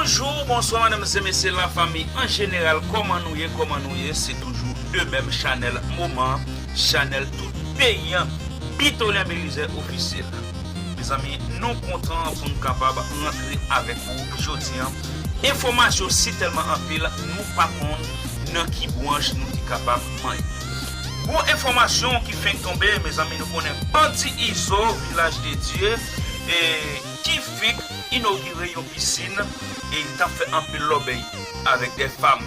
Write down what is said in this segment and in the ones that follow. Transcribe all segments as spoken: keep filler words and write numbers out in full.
Bonjou, bonswa, medam e mesye, lafanmi an jeneral, kòman nou ye, kòman nou ye? Se toujou de menm chanèl moman, chanèl tout peyi an, Bitolen Belize Ofisyèl. Mezanmi, nou kontan pou n kapab rantre avèk ou jodi an. Enfòmasyon si tèlman anpil, nou pa konn nan ki branch nou te kapab manyen. Gwo enfòmasyon ki fenk tonbe, mezanmi, nou konnen bandi Izo, Vilaj de Dye, e ki fenk inogire yon pisin e li t ap fè anpil lòbèy avèk de fanm.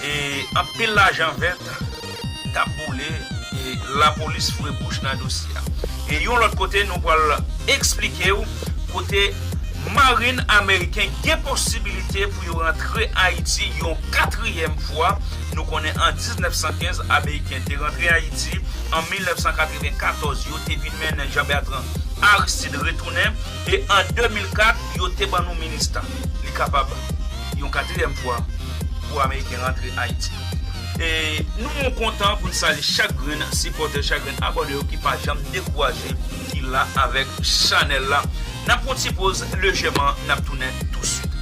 E anpil lajan vèt t ap boule e lapolis foure bouch nan dosye a. E yon lòt kote, nou pral eksplike w kote marin ameriken gen posibilite pou yo rantre Ayiti yon katriyèm fwa. Nou konnen an diznèf san kenz, ameriken te rantre Ayiti. An mil nèf san katrevenkatòz, yo te vin mennen Jean Bertrand Aristide retounen. E an de mil kat, yo te ban nou minista. Li kapab yon katriyèm fwa pou ameriken rantre Ayiti. E nou kontan pou n salye chak grenn sipòtè, chak grenn abòne yo ki pa janm dekouraje, ki la avèk chanèl la. N ap pran ti poz lejèman, n ap tounen tousuit.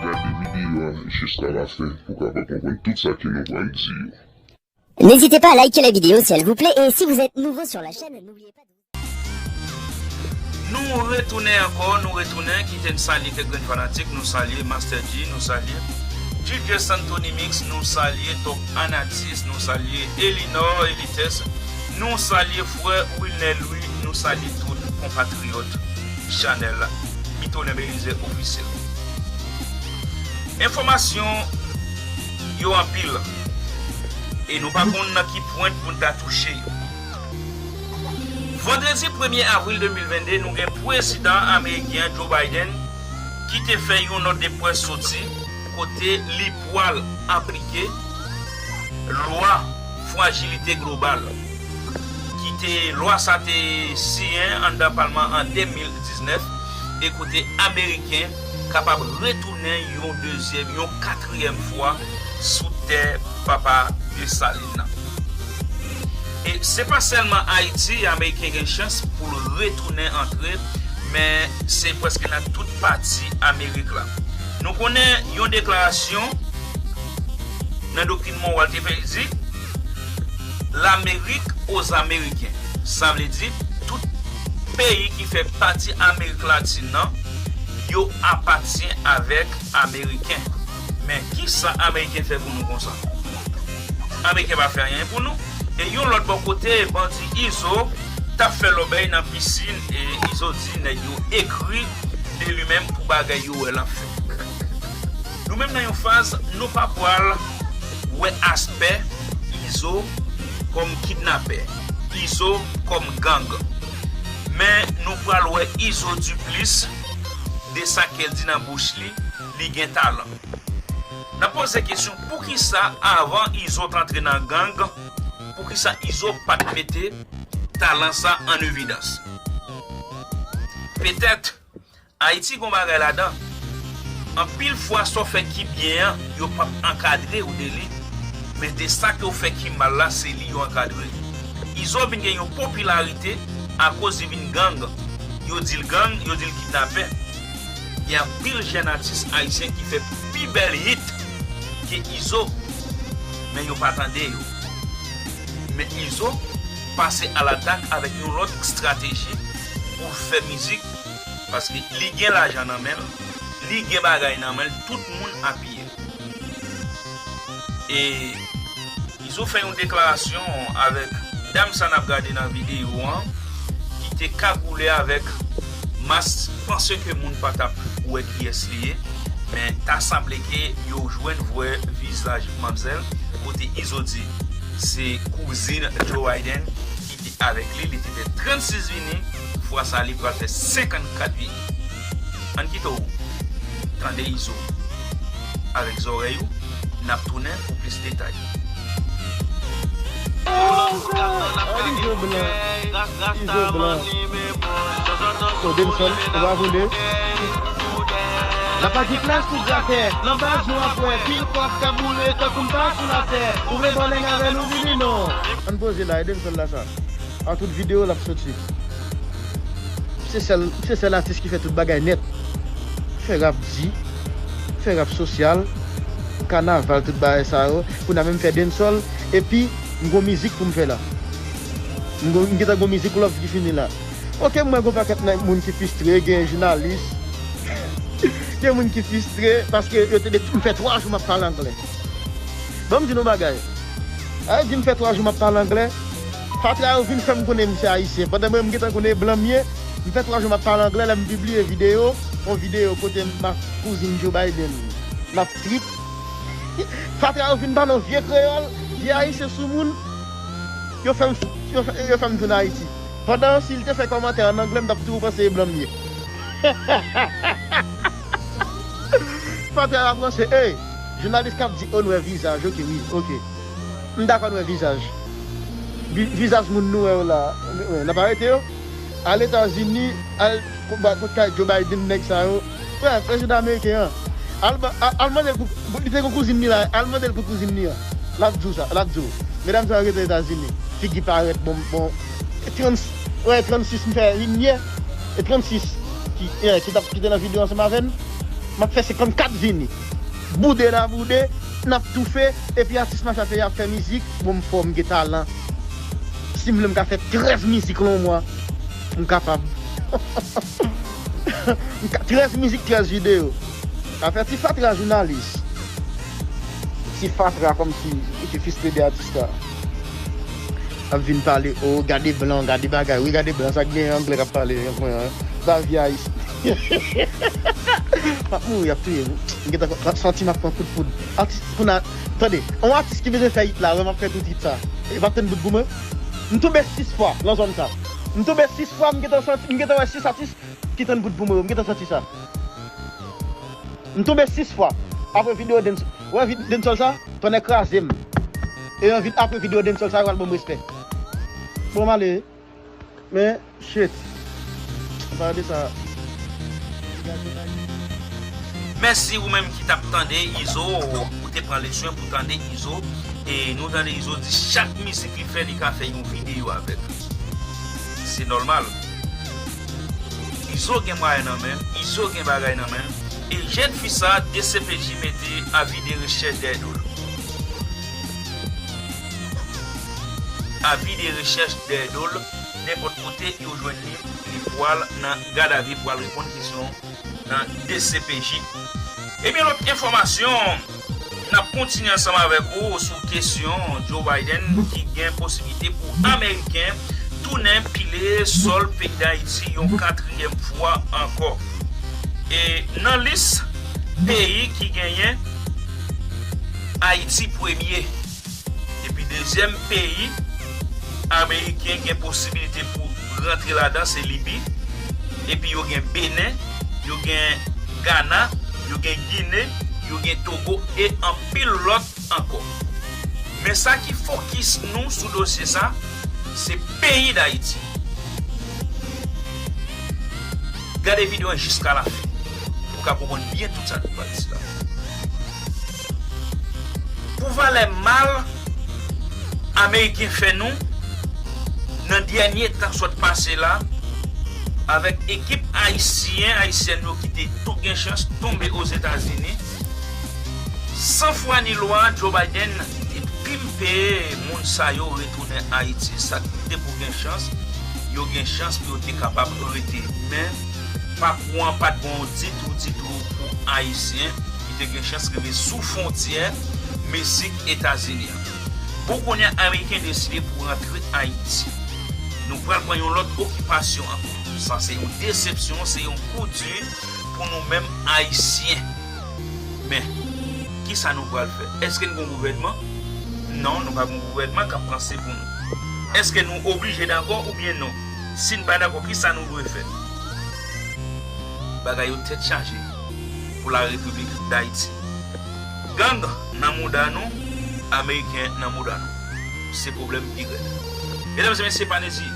Gade videyo a jiska lafen pou w kapab konprann tout sa ke nou pral di yo. N'hésitez pas à liker la vidéo si elle vous plaît et si vous êtes nouveau sur la chaîne, n'oubliez pas de... Nou retounen ankò, nou retounen, kite n salye kèk grenn fanatik, nou salye Master G, nou salye D J Santonymix, nou salye Top Anatis, nou salye Elinor, Elites, nou salye frè Wilner Louis, nou salye tout konpatriyòt chanèl Bitolen Belize Ofisyèl. Enfòmasyon yo anpil, e nou pa konn nan ki pwent pou n ta touche yo. Vandredi premye avril de mil vennde, nou gen prezidan ameriken Joe Biden ki te fè yon nòt de près soti kote li pwal aplike lwa frajilite global, ki te, lwa sa te siyen anndan palman an de mil diznèf, e kote ameriken kapab retounen yon dezyèm, yon katriyèm fwa sou tè papa Desalin nan. E se pa sèlman Ayiti ameriken gen chans pou l retounen antre, men se prèske nan tout pati Amerik la. Nou konnen yon deklarasyon nan doktrin Monroe te fè, li di, L'Amérique aux Américains. Sa vle di, tout peyi ki fè pati Amerik Latin nan, yo apatyen avèk Ameriken. Men, kisa Ameriken fè pou nou konsa? Ameriken pa fè anyen pou nou. E yon lòt bò kote, bandi Izo t ap fè lòbèy nan pisin, e Izo di nèg yo ekri de li menm pou bagay yo wè l ap fè. Nou menm nan yon faz, nou pa pral wè aspè Izo kòm kidnapè, Izo kòm gang. Men nou pral wè Izo Duplice, de sa ke l di nan bouch li, li gen talan. N ap poze kesyon, poukisa avan Izo t antre nan gang, poukisa Izo pa t mete talan sa an evidans? Petèt, Ayiti gon bagay ladan. Anpil fwa, sa w fè ki byen an, yo p ap ankadre w de li, men de sa ke w fè ki mal la, se li yo ankadre. Izo vin gen yon popilarite akoz li vin gang. Yo di l gang, yo di l kidnapè. Gen anpil jèn atis ayisyen ki fè pi bèl hit ke Izo, men yo pa tande yo. Men Izo pase alatak avèk yon lòt estrateji pou l fè mizik, paske li gen lajan nan men l, li gen bagay nan men l, tout moun apiye l. E Izo fè yon deklarasyon avèk dam sa n ap gade nan videyo an, ki te kagoule avèk mas, panse ke moun pa t ap wè kiyès li ye, men ta sanble ke yo jwenn vwè vizaj manmzèl, kote Izo di se kouzin Joe Biden ki te avèk li, li te fè trannsis vini, fwa sa li pral fè senkannkat vini. Ann kite w tande Izo avèk zòrèy ou, n ap tounen pou plis detay. Izo blan, Izo blan. So, Denson, ou pa vle? Apa ki plas pou gratè, nan baz nou ap wè, pil pòt k ap boule tankou m pa sou latè. Ou vle bòlèng avè nou, vini non. Ann poze la, e dancehall la sa. A tout videyo l ap soti. Se sèl, se sèl atis ki fè tout bagay nèt. Fè rap di, fè rap sosyal, kanaval, tout bagay sa yo. Kounye a menm fè dancehall, epi m gon mizik pou m fè la. M gon, m gentan gon mizik love ki fini la. Ok, m wè gon pakèt nan moun ki fistre, gen jounalis, gen moun ki fistre, paske yo te de, m fè twa jou m ap pale anglè. Ban m di nou bagay. A, yo di m fè twa jou m ap pale anglè. Fatra yo vin fè m konnen m se ayisyen. Pandan mwen, m gentan konnen blan m ye. M fè twa jou m ap pale anglè, lè m pibliye videyo, yon videyo kote m ak kouzin Joe Biden n ap trip. Fatra yo vin pale yon vye kreyòl, vye ayisyen soumoun. Yo fè m, yo fè, yo fè m tounen Ayiti. Pandan si l te fè kòmantè an anglè, m t ap toujou panse e blan m ye. Fatra yo ap ranse, ey, jounalis k ap di, o, n wè vizaj, ok, wi, ok. M dakò n wè vizaj. Vi-, vizaj moun nou wè yo la, n ap arete yo. Al Etazini, al kot ba-, kot kay Joe Biden, nèg sa yo. Frè, prezidan ameriken an. Al ba-, al, al mande l pou, pou, li te gon kouzin li la, al mande l pou kouzin li an. L ap di w sa, l ap di w. Medam sa yo rete Etazini. Figi parèt, bon, bon. E trannsis, wè, trannsis m fè limyè. E trannsis ki, eh, ki t ap, ki te nan videyo ansanm avè n. M ap fè senkannkat vini. Boude n a boude, n ap toufe, epi atis mache ap fè, ap fè mizik, bon, m fò, m gen talan. Si m vle, m ka fè trèz mizik lan yon mwa. M kapab. M ka, trèz mizik, trèz videyo. Afè ti fatra jounalis. Ti fatra kòmsi li te fis pede atis la. Ap vin pale, o, gade blan, gade bagay. Wi, gade blan, sa k gen anglè k ap pale, yon pwen, ba vye ayisyen. M ap mouri, y ap touye m. M gentan santi m ap pran kout poud. Atis, pou n a, tande, yon atis ki bezwen fè hit la, wè m ap fè tout hit sa. E p ap tann bout pou mwen. M tonbe sis fwa nan zòn sa. M tonbe sis fwa, m gentan santi, m gentan wè sis atis ki tann bout pou mwen yo. M gentan santi sa. M tonbe sis fwa. Apre videyo dance, wè vid-, dancehall sa, tonnè kraze m. E yon vid-, apre videyo dancehall sa, yo pral ban m respè. Bon, m ale. Men, shit. Anpale de sa. Mèsi ou menm ki t ap tande Izo, ou te pran leswen pou tande Izo. E nou tande Izo di chak mizik li fè, li ka fè yon videyo avèk. Se nòmal. Izo gen mwayen nan men, Izo gen bagay nan men. E jèn fi sa, D C P J mete avi de rechèch dèyè do l. Avi de rechèch dèyè do l, nenpòt kote yo jwenn li, li pwal nan gadavi, pwal reponn kesyon nan D C P J. Ebyen, lòt enfòmasyon, n ap kontinye ansanm avèk ou sou kesyon Joe Biden ki gen posiblite pou Ameriken tounen pile sòl peyi Dayiti yon katriyèm fwa ankò. E nan lis peyi ki genyen, Ayiti premye. Epi dezyèm peyi Ameriken gen posibilite pou rantre ladan se Libi. Epi yo gen Benen, yo gen Gana, yo gen Gine, yo gen Togo e anpil lòt ankò. Men sa ki fokis nou sou dosye sa, se peyi Dayiti. Gade videyo an jiska lafen pou w ka konprann byen tout sa nou pral di la. Pou valè mal Ameriken fè nou nan dènye tan sot pase la, avèk ekip ayisyen, ayisyèn yo ki te tou gen chans tonbe Ozetazini, san fwa ni lwa, Joe Biden te pimpe moun sa yo retounen Ayiti. Sa ki te pou gen chans, yo gen chans pou yo te kapab rete. Men, pakou an pa t bon ditou, ditou pou Ayisyen ki te gen chans rive sou fwontyè Meksik Etazini an. Bon, kounye a, Ameriken deside pou rantre Ayiti. Nou pral pran yon lòt okipasyon ankò. Sa se yon desepsyon, se yon kou di pou nou menm Ayisyen. Men, kisa nou pral fè? Èske n gon gouvènman? Non, nou pa gon gouvènman k ap panse pou nou. Èske nou oblije dakò oubyen non? Si n pa dakò, kisa nou dwe fè? Bagay yo tèt chaje pou la Repiblik Dayiti. Gang nan mouda nou, Ameriken nan mouda nou. Se pwoblèm pi rèd. Medam e mesye, pa neziye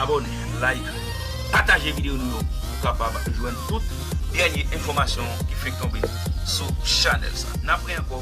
abòne, like, pataje videyo nou yo pou kapab jwenn tout dènye enfòmasyon ki fenk tonbe sou chanèl sa. N ap re ankò